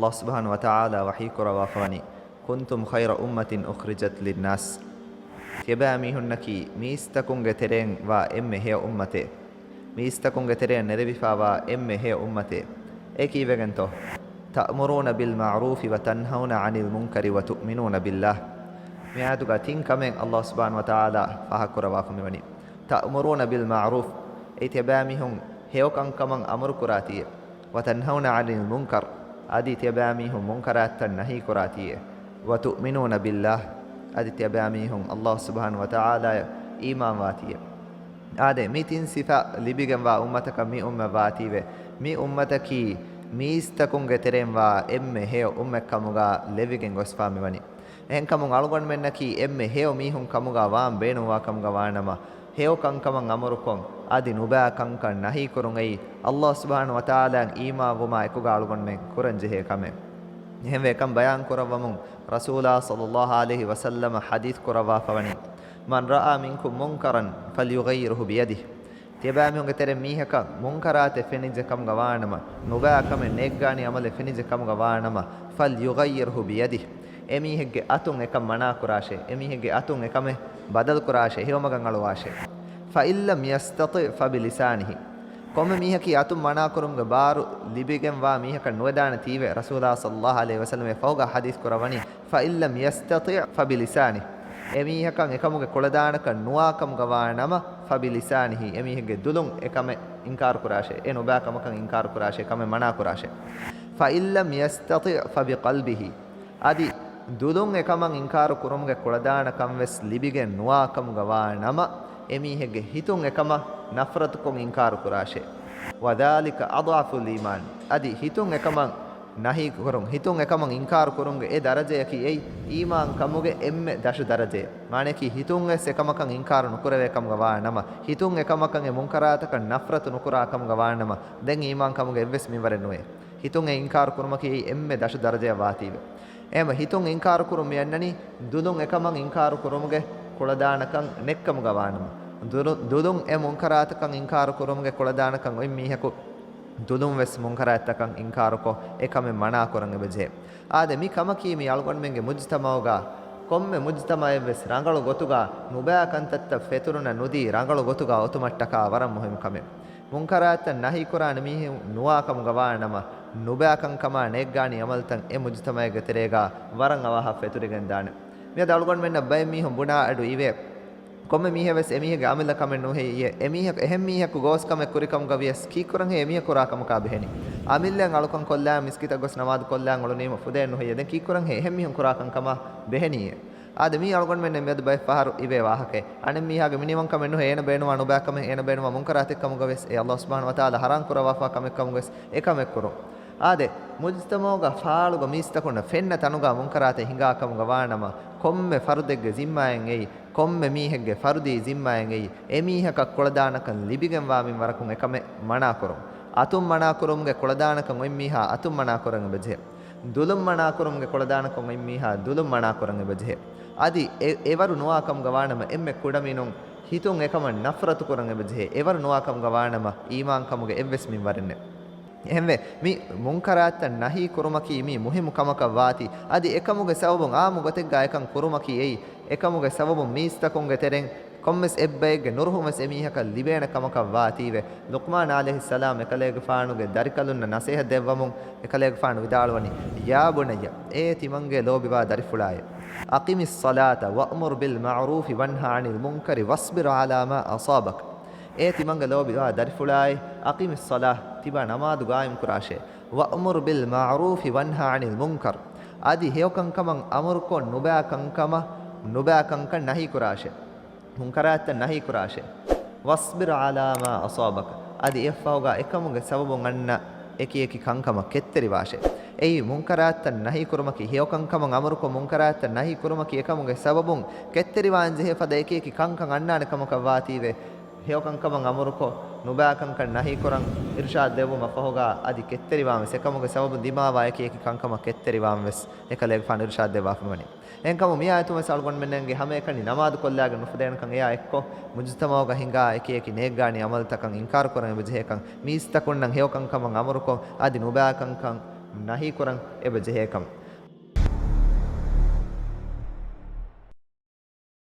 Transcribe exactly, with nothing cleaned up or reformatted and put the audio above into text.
ﷲ ސުބްޙާނަހޫ ވަތަޢާލާ ވަޙީ ކުރައްވާފަވަނީ، كنتم خير أمة أخرجت للناس. ތިޔަބައިމީހުންނަކީ މީސްތަކުންގެ ތެރެއިން ވާ އެންމެ ހެޔޮ އުއްމަތެއް. މީސްތަކުންގެ ތެރެއަށް ނެރެވިފައިވާ އެންމެ ހެޔޮ އުއްމަތެއް. އެ ކީއްވެގެންތޯ؟ تأمرون بالمعروف وتنهون عن المنكر وتؤمنون بالله. މިއާޔަތުގަ ތިން ކަމެއް ﷲ ސުބްޙާނަހޫ ވަތަޢާލާ ފާހަގަކުރައްވާފަ މިވަނީ. تأمرون بالمعروف، އެ ތިޔަބައިމީހުން ހެޔޮ ކަންކަމަށް އަމުރު ކުރާތީއެއް. وتنهون عن المنكر، އަދި ތިޔަބައިމީހުން މުންކަރާތަށް ނަހީ ކުރާތީއެއް. وتؤمنون بالله، އަދި ތިޔަބައިމީހުން ﷲ ސުބްޙާނަހޫ ވަތަޢާލާއަށް އީމާންވާތީއެއް. އާދެ، މި ތިން ސިފަ ލިބިގެންވާ އުއްމަތަކަށް މި އުއްމަތް ވާތީވެ، މި އުއްމަތަކީ މީސްތަކުންގެ ތެރެއިން ވާ އެންމެ ހެޔޮ އުއްމަތްކަމުގަ ލެއްވިގެން ގޮސްފާ މިވަނީ. އެހެންކަމުން އަޅުގަނޑުމެންނަކީ އެންމެ ހެޔޮ މީހުން ކަމުގަ ވާން ބޭނުންވާ ކަމުގަ ވާނަމަ، ހެޔޮ ކަންކަމަށް އަމުރުކޮށް، އަދި ނުބައި ކަންކަން ނަހީކުރުން އެއީ ﷲ ސުބްޙާނަހޫ ވަތަޢާލާއަށް އީމާންވުމާ އެކުގަ އަޅުގަނޑުމެން ކުރަންޖެހޭ ކަމެއް. އެހެންވެ، އެކަން ބަޔާން ކުރައްވަމުން ރަސޫލާ ޞައްލައްލާހު ޢަލައިހި ވަސައްލަމަ ޙަދީޘް ކުރައްވާފަވަނީ، من رأى منكم منكرا فليغيره بيده. ތިޔަބައިމީހުންގެ ތެރެއިން މީހަކަށް މުންކަރާތެއް ފެނިއްޖެ ކަމުގަ ވާނަމަ، ނުބައި ކަމެއް ނޭއްގާނީ ޢަމަލެއް ފެނިއްޖެ ކަމުގަ ވާނަމަ، فليغيره بيده، އެމީހެއްގެ އަތުން އެކަން މަނާކުރާށޭ، އެމީހެއްގެ އަތުން އެކަމެއް ބަދަލުކުރާށޭ، ހެޔޮމަގަށް އަޅުވާށޭ. فإن لم يستطع فبلسانه. ކޮންމެ މީހަކީ އަތުން މަނާކުރުމުގެ ބާރު ލިބިގެންވާ މީހަކަށް ނުވެދާނެ ތީވެ، ރަސޫލާ ޞައްލައްލާހު ޢަލައިހި ވަސައްލަމަ އެ ފަހުގަ ޙަދީޘް ކުރައްވަނީ، فإن لم يستطع فبلسانه. އެމީހަކަށް އެކަމުގެ ކުޅަދާނަކަން ނުވާ ކަމުގަ ވާނަމަ، فبلسانه، އެމީހެއްގެ ދުލުން އެކަމެއް އިންކާރު ކުރާށޭ، އެ ނުބައި ކަމަކަށް އިންކާރު ކުރާށޭ، ކަމެއް މަނާ ކުރާށޭ. فإن لم يستطع فبقلبه. އަދި ދުލުން އެކަމަށް އިންކާރު ކުރުމުގެ ކުޅަދާނަކަން ވެސް ލިބިގެން ނުވާ ކަމުގަ ވާ ނަމަ، އެމީހެއްގެ ހިތުން އެކަމަށް ނަފްރަތުކޮށް އިންކާރު ކުރާށޭ. وذلك أضعف الإيمان. އަދި ހިތުން އެކަމަށް ނަހީ ކުރުން، ހިތުން އެކަމަށް އިންކާރު ކުރުމުގެ އެ ދަރަޖަޔަކީ އެއީ އީމާން ކަމުގެ އެންމެ ދަށު ދަރަޖައެއް. މާނަޔަކީ ހިތުން ވެސް އެކަމަކަށް އިންކާރު ނުކުރެވޭ ކަމުގަ ވާ ނަމަ، ހިތުން އެކަމަކަށް އެ މުންކަރާތަކަށް ނަފްރަތު ނުކުރާ ކަމުގަ ވާ ނަމަ، ދެން އީމާން ކަމުގެ އެއްވެސް މިންވަރެއް ނުވޭ. ހިތުން އެ އިންކާރު ކުރުމަކީ އެއީ އެންމެ ދަށު ދަރަޖަޔަށް ވާތީވެ. އެހެންވެ، ހިތުން އިންކާރު ކުރުން މި އަންނަނީ، ދުލުން އެކަމަށް އިންކާރު ކުރުމުގެ ކުޅަދާނަކަން ނެތްކަމުގަ ވާނަމަ، ދުލު-، ދުލުން އެ މުންކަރާތަކަށް އިންކާރު ކުރުމުގެ ކުޅަދާނަކަން އޮތް މީހަކު، ދުލުން ވެސް މުންކަރާތްތަކަށް އިންކާރުކޮށް، އެކަމެއް މަނާ ކުރަން އެބަޖެހޭ. އާދެ، މި ކަމަކީ މި އަޅުގަނޑުމެންގެ މުޖުތަމައުގަ، ކޮންމެ މުޖުތަމައެއް ވެސް ރަނގަޅު ގޮތުގަ ނުބައި ކަންތައްތައް ފެތުރުން ނުދީ ރަނގަޅު ގޮތުގަ އޮތުމަށްޓަކާ ވަރަށް މުހިއްމު ކަމެއް. މުންކަރާތަށް ނަހީ ކުރާނެ މީހުން ނުވާ ކަމުގަ ވާ ނަމަ، ނުބައި ކަންކަމާ ނޭއްގާނީ ޢަމަލުތައް އެ މުޖުތަމައެއްގެ ތެރޭގަ ވަރަށް އަވަހަށް ފެތުރިގެން ދާނެ. މިއަދު އަޅުގަނޑުމެންނަށް ބައެއް މީހުން ބުނާ އަޑު އިވޭ. ކޮންމެ މީހެއް ވެސް އެމީހެއްގެ އަމިއްލަ ކަމެއް ނުހެއްޔޭ. އެމީހަކު، އެހެން މީހަކު ގޯސް ކަމެއް ކުރި ކަމުގަ ވިޔަސް ކީއްކުރަންހޭ އެމީހަކު ކުރާ ކަމަކާ ބެހެނީ؟ އަމިއްލައަށް އަޅުކަން ކޮށްލާ، މިސްކިތަށް ގޮސް ނަމާދު ކޮށްލާ އުޅުނީމަ ފުދޭ ނުހެއްޔޭ. ދެން ކީއްކުރަންހޭ އެހެން މީހުން ކުރާ ކަންކަމާ ބެހެނީއޭ؟ އާދެ، މީ އަޅުގަނޑުމެން މިއަދު ބައެއް ފަހަރު އިވޭ ވާހަކައެއް. އަނެއް މީހާގެ މިނިވަންކަމެއް ނުހޭ، އޭނަ ބޭނުންވާ ނުބައިކަމެއް، އޭނަ ބޭނުންވާ މުންކަރާތެއް ކަމުގަ ވެސް، އެ ﷲ ސުބްޙާނަހޫ ވަތަޢާލާ ޙަރާމް ކުރައްވާފާ ކަމެއް ކަމުގަ ވެސް އެކަމެއް ކުރުން. އާދެ، މުޖުތަމައުގަ ފާޅުގަ މީސްތަކުންނަށް ފެންނަ ތަނުގަ މުންކަރާތެއް ހިނގާ ކަމުގަ ވާނަމަ، ކޮންމެ ފަރުދެއްގެ ޒިންމާއެއް އެއީ، ކޮންމެ މީހެއްގެ ފަރުދީ ޒިންމާއެއް އެއީ، އެމީހަކަށް ކުޅަދާނަކަން ލިބިގެންވާ މިންވަރަކުން އެކަމެއް މަނާކުރުން. އަތުން މަނާކުރުމުގެ ކުޅަދާނަކަން އޮތް މީހާ އަތުން މަނާކުރަން އެބަޖެހޭ. ދުލުން މަނާކުރުމުގެ ކުޅަދާނަކަން އޮތް މީހާ ދުލުން މަނާކުރަން އެބަޖެހޭ. އަދި އެ، އެވަރު ނުވާ ކަމުގަ ވާނަމަ އެންމެ ކުޑަމިނުން ހިތުން އެކަމަށް ނަފްރަތު ކުރަން އެބަޖެހޭ. އެވަރު ނުވާ ކަމުގަ ވާނަމަ އީމާން ކަމުގެ އެއްވެސް މިންވަރެއް ނެތް. އެހެންވެ، މި މުންކަރާތަށް ނަހީ ކުރުމަކީ މީ މުހިއްމު ކަމަކަށް ވާތީ، އަދި އެކަމުގެ ސަބަބުން އާއްމު ގޮތެއްގަ އެކަން ކުރުމަކީ އެއީ، އެކަމުގެ ސަބަބުން މީސްތަކުންގެ ތެރެއިން ކޮންމެސް އެއްބައެއްގެ ނުރުހުން ވެސް އެމީހަކަށް ލިބޭނެ ކަމަކަށް ވާތީވެ. ލުޤްމާން ޢަލައިހިއްސަލާމް އެކަލޭގެފާނުގެ ދަރިކަލުންނަށް ނަސޭހަތް ދެއްވަމުން، އެކަލޭގެފާނު ވިދާޅުވަނީ، يا بني، އޭ ތިމަންގެ ލޯބިވާ ދަރިފުޅާއޭ، أقم الصلاة وأمر بالمعروف وانه عن المنكر واصبر على ما أصابك. އޭ ތިމަންގެ ލޯބިވާ ދަރިފުޅާއޭ، أقم الصلاة، ތިބާ ނަމާދު ގާއިމް ކުރާށޭ، وأمر بالمعروف وانه عن المنكر، އަދި ހެޔޮ ކަންކަމަށް އަމުރުކޮށް، ނުބައި ކަންކަމަށް، ނުބައި ކަންކަން ނަހީ ކުރާށޭ، މުންކަރާތަށް ނަހީ ކުރާށޭ. واصبر على ما أصابك، އަދި އެއަށްފަހުގަ އެކަމުގެ ސަބަބުން އަންނަ އެކި އެކި ކަންކަމަށް ކެތްތެރިވާށޭ. އެއީ، މުންކަރާތަށް ނަހީ ކުރުމަކީ، ހެޔޮ ކަންކަމަށް އަމުރުކޮށް، މުންކަރާތަށް ނަހީ ކުރުމަކީ އެކަމުގެ ސަބަބުން ކެތްތެރިވާން ޖެހޭ ފަދަ އެކި އެކި ކަންކަން އަންނާނެ ކަމަކަށް ވާތީވެ. ހެޔޮކަންކަމަށް އަމުރުކޮށް، ނުބައިކަންކަން ނަހީކުރަން އިރުޝާދު ދެއްވުމަށް ފަހުގަ އަދި ކެތްތެރިވާން ވެސް، އެކަމުގެ ސަބަބުން ދިމާވާ އެކި އެކި ކަންކަމަށް ކެތްތެރިވާން ވެސް އެކަލޭގެފާނު އިރުޝާދު ދެއްވާފަ ވަނީ. އެހެންކަމުން މި އާޔަތުން ވެސް އަޅުގަނޑުމެންނަށް ހަމައެކަނި ނަމާދު ކޮށްލާގެން ނުފުދޭނެކަން އެޔާ އެއްކޮށް، މުޖުތަމައުގަ ހިނގާ އެކި އެކި ނޭއްގާނީ ޢަމަލުތަކަށް އިންކާރު ކުރަން އެބަޖެހޭކަން، މީސްތަކުންނަށް ހެޔޮކަންކަމަށް އަމުރުކޮށް، އަދި ނުބައިކަންކަން ނަހީކުރަން އެބަ ޖެހޭކަމަށް.